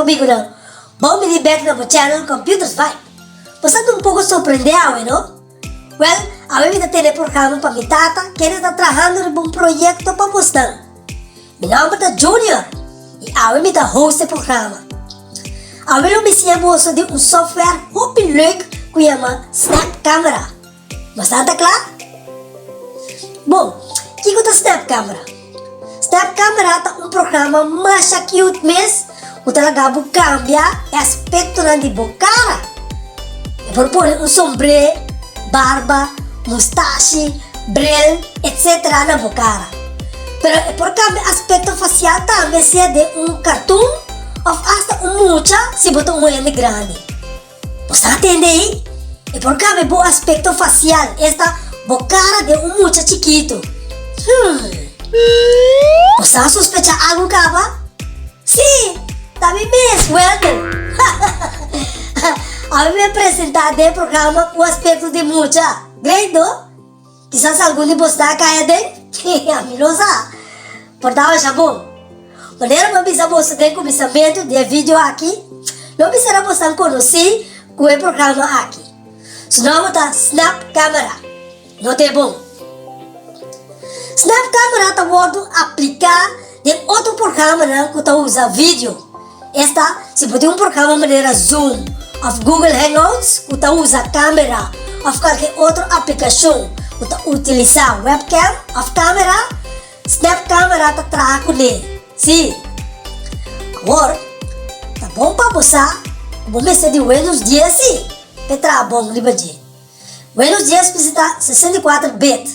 amigunan, bon bini bek na bo channel Computers Vibe. Bo sa ta un poko sorprende awe, no? Wel, awe mi ta tene e programa pa mi tata kende ta trahando riba un proyekto pa bosnan. Mi nomber ta Junior i awe mi ta host e programa. Awe lo mi siña boso di un software hopi leuk ku yama Snap Camera. Boso ta kla? Bon, kiko ta Snap Camera? Snap Camera ta un programa masha cute mes ku ta laga bo kambia e aspektonan di bo kara. E por pone un sombré, barba, mustashi, bril, etsetera na bo kara. Pero e por kambia aspekto fasial tambe sea den un kartun òf asta un mucha si bo ta un hende grandi. Bo sa tende ei? E por cambia bo aspecto facial, esta bo cara den un mucha chikito. Hmm. Bo sa sospecha algo caba? Sí, ta mi mes, Wendel. Ami mi a presenta den e programa cu aspecto di mucha. Great, no? Kisas algun di bos ta kai aden? Ami no sa. Por ta masha bon. Manera mi a bisa boso den kuminsamentu di e video aki, lo bisa na bosnan konosí ku e programa aki. Su nòmber ta Snap Camera. No ta e bon. Snap Camera ta wòrdu apliká den otro programanan ku ta usa video. Esta, si bo tin un programa manera Zoom òf Google Hangouts ku ta usa kamera òf kualke otro aplikashon ku ta utilisá webcam òf kamera, Snap Camera ta traha kuné. Sí. Awor, ta bon pa bo sa ku bo mester di Windows dies sí pa e traha bon riba dje. Windows dies mester ta 64 bit.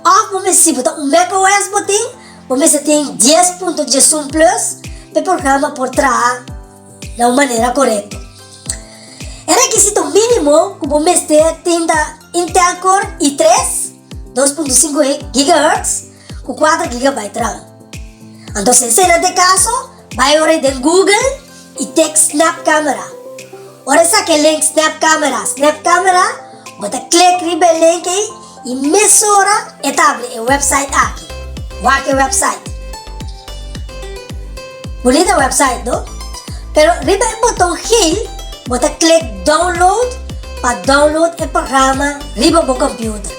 Òf bo mester si bo ta un macOS bo tin, bo mester tin dies punto diesun plus pa e programa por traha na un manera korekto. E rekisito mínimo ku bo mester tin ta Intel Core i tres, 2.5 gigahertz, ku kuater gigabyte ram. Anto si esei no ta e kaso, bai ora den Google i tek Snap Camera. Ora e saka e link Snap Camera, Snap Camera, bo ta klik riba e link ei i mesora e ta habri e website aki. Wak e website. Bunita website, no? Pero riba e boton geel bo ta klik Download pa download e programa riba bo computer.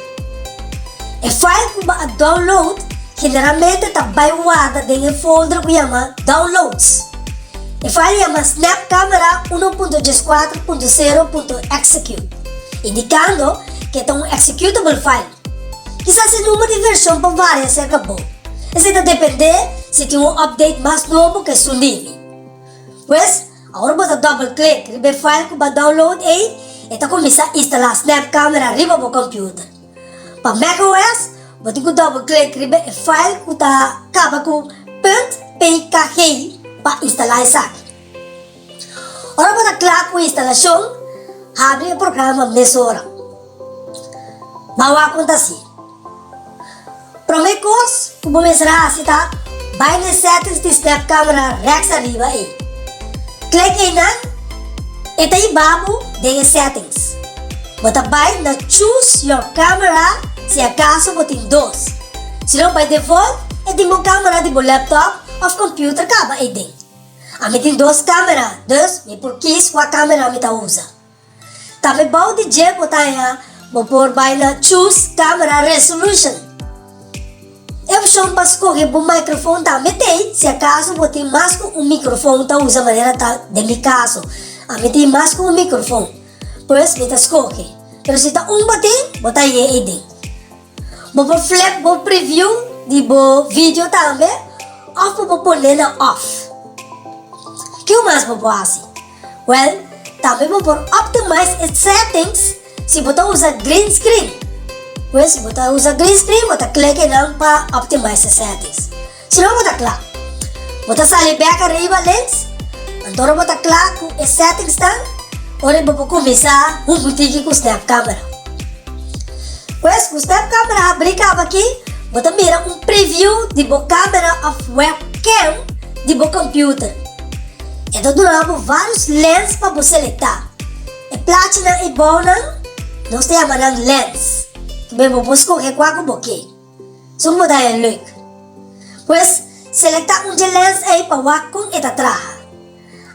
E file ku bo a download generalmente ta bai warda den e folder ku yama Downloads. E file yama Snap Camera 1.14.0.execute, indikando ku e ta un executable file. Kisas e number di vershon por varia serka bo. Esei ta dependé si tin un update mas nobo ku esun di mi. Pues, awor bo ta double click riba e file ku bo a download ei, e ta kuminsá instalá Snap Camera riba bo computer. Pa macOS, bo tin ku double click riba e file ku ta kaba ku punt pkg pa instalá esaki. Ora bo ta kla ku e instalashon, habri e programa mesora. Ban wak kon ta hasi. Prome kos ku bo mester hasi ta bai na e settings di Snap Camera rèks ariba ei. Klik einan, e ta hiba bo den e settings. Bo ta bai na Choose your camera si akaso bo tin dos. Si no by default e tin bo camera di bo laptop of computer kaba eiden. Ami tin dos camera dus mi por kies kua camera mi ta usa. Tambe bou di dje bo ta haña bo por bai na Choose camera resolution. E opshon pa skohe bo microfoon tambe t'ei si akaso bo tin mas ku un microfoon ta usa manera ta den mi kaso. Ami tin mas ku un microfoon. Pues mi ta skohe. Pero si ta un bo tin, bo ta hañ'é ei den. Bo por flip bo preview di bo video tambe of bo por pone na off. Kico mas bo por haci? Well, tambe bo por optimize e settings si bo ta usa green screen. Pues si bo ta usa green screen bo ta click einan pa optimize e settings. Si no bo ta kla. Bo ta sali bek ariba links, anto ora bo ta kla ku e settings nan, ora bo por kuminsá huntu tiki ku Snap Camera. Pues ku Snap Camera habrí kaba aki, bo ta mira un preview di bo kamera òf webcam di bo computer. E ta duna bo vários lens pa bo selektá. E plachinan eibounan nos ta yama nan lens. Bo por skohe kua ku bo ke. Su bo ta haña leuk. Pues, selektá un dje lens ei pa wak kon e ta traha.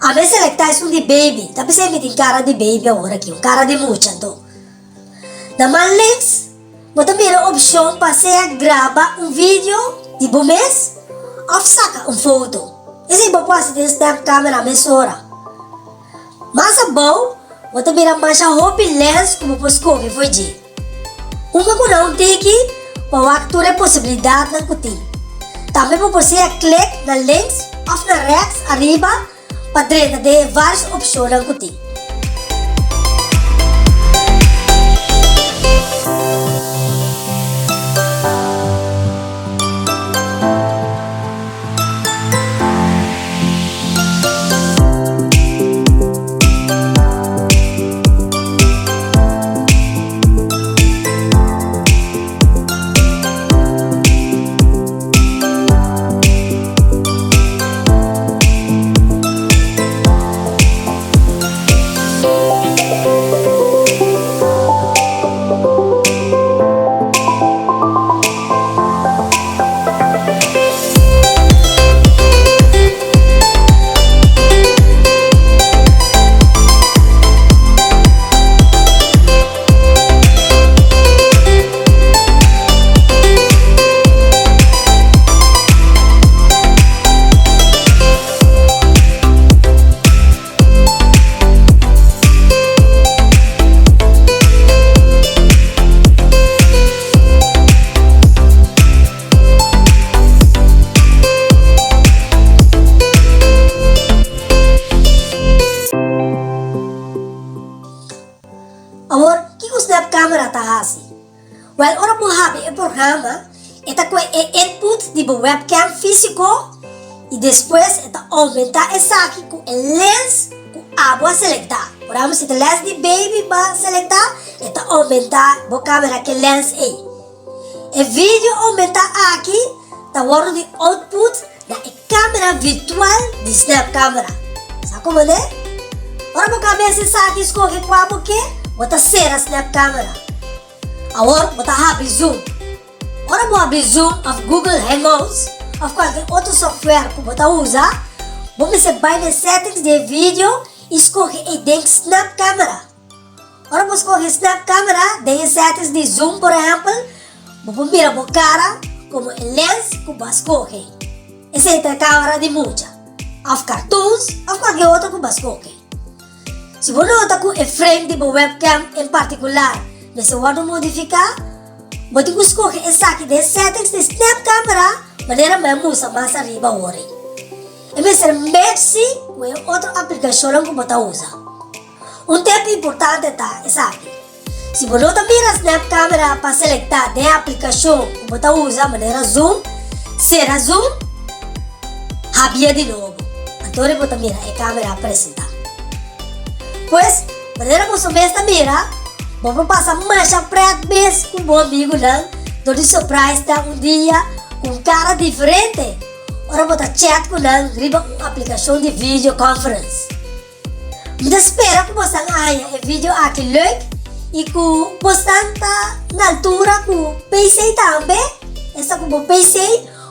Ami a selektá esun di baby, ta p'esei mi tin kara di baby awor aki, un kara di mucha anto. Na man links bo ta mira opshon pa sea graba un video di bo mes òf saka un foto. Esei bo por hasi den Snap Camera mesora. Mas abou bo ta mira masha hopi lens ku bo por skohe for dje. Hunga ku nan un tiki pa wak tur e posibilidatnan ku tin. Tambe bo por sea klik na links òf na rèks ariba pa drenta den e vários opshonnan ku tin. Awor, kiko Snap Camera ta hasi? Wèl, ora bo habri e programa, e ta kohe e input di bo webcam físiko i despues e ta oumentá esaki ku e lens ku abo a selektá. Por ehèmpel, si ta lens di baby bo a selektá, e ta oumentá bo kamera ku e lens ei. E video oumentá aki ta wòrdu di output na e kamera virtual di Snap Camera. Sa komo ne? Ora bo kaba hasi esaki i skohe kua bo ke, bo ta sera Snap Camera. Awor bo ta habri Zoom. Ora bo habri Zoom òf Google Hangouts òf kualke otro software ku bo ta usa, bo mester bai na e settings di e video i skohe ei den Snap Camera. Ora bo skohe Snap Camera den e settings di Zoom por ehèmpel, bo por mira bo kara komo e lens ku bo a skohe. Esei ta e kamera di mucha, òf cartoons òf kualke otro ku bo a skohe. Si bo nota ku e frame di bo webcam en partikular mester wòrdu modifiká, bo tin ku skohe esaki den settings di Snap Camera manera mi a mustra mas ariba awor ei. E mester match si ku e otro aplikashonnan ku bo ta usa. Un tep importante ta esaki, Si bo no ta mira Snap Camera pa selektá den e aplikashon ku bo ta usa manera Zoom, sera Zoom, habié di nobo. Anto bo ta mira e kamera presentá. Pues, manera boso mes ta mira, bo por pasa masha pret mes ku bo amigunan dor di surprise nan un dia ku un kara diferente ora bo ta chat ku nan riba un aplikashon di video conference. Mi ta spera ku bosan a haña e video aki leuk i ku bosan ta na altura ku PC tambe, esta ku bo PC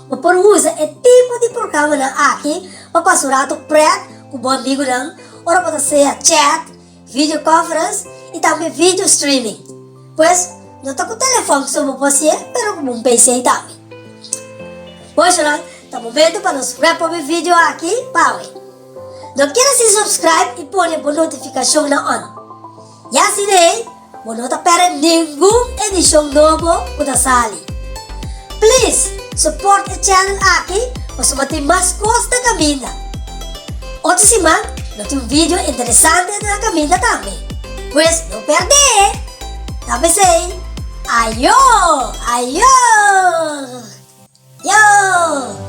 bo por usa e tipo di programanan aki pa pasa un rato pret ku bo amigunan ora bo ta sea chat, video conference i tambe video streaming. Pues no ta ku telefòn so bo por hasié pero ku bo PC tambe. Bosonan, ta momento pa nos wrap up e video aki pa awe. No keda sin subscribe y pone bo notificacion na on. Ya asina ey bo no ta perde ningun edicion nobo cu ta sali. Please support e channel aki pasobra tin mas cos na caminda. Otro siman lo tin un video interesante na caminda tambe. Pues no perde! Ta pesey, ayo! Ayo! Yo!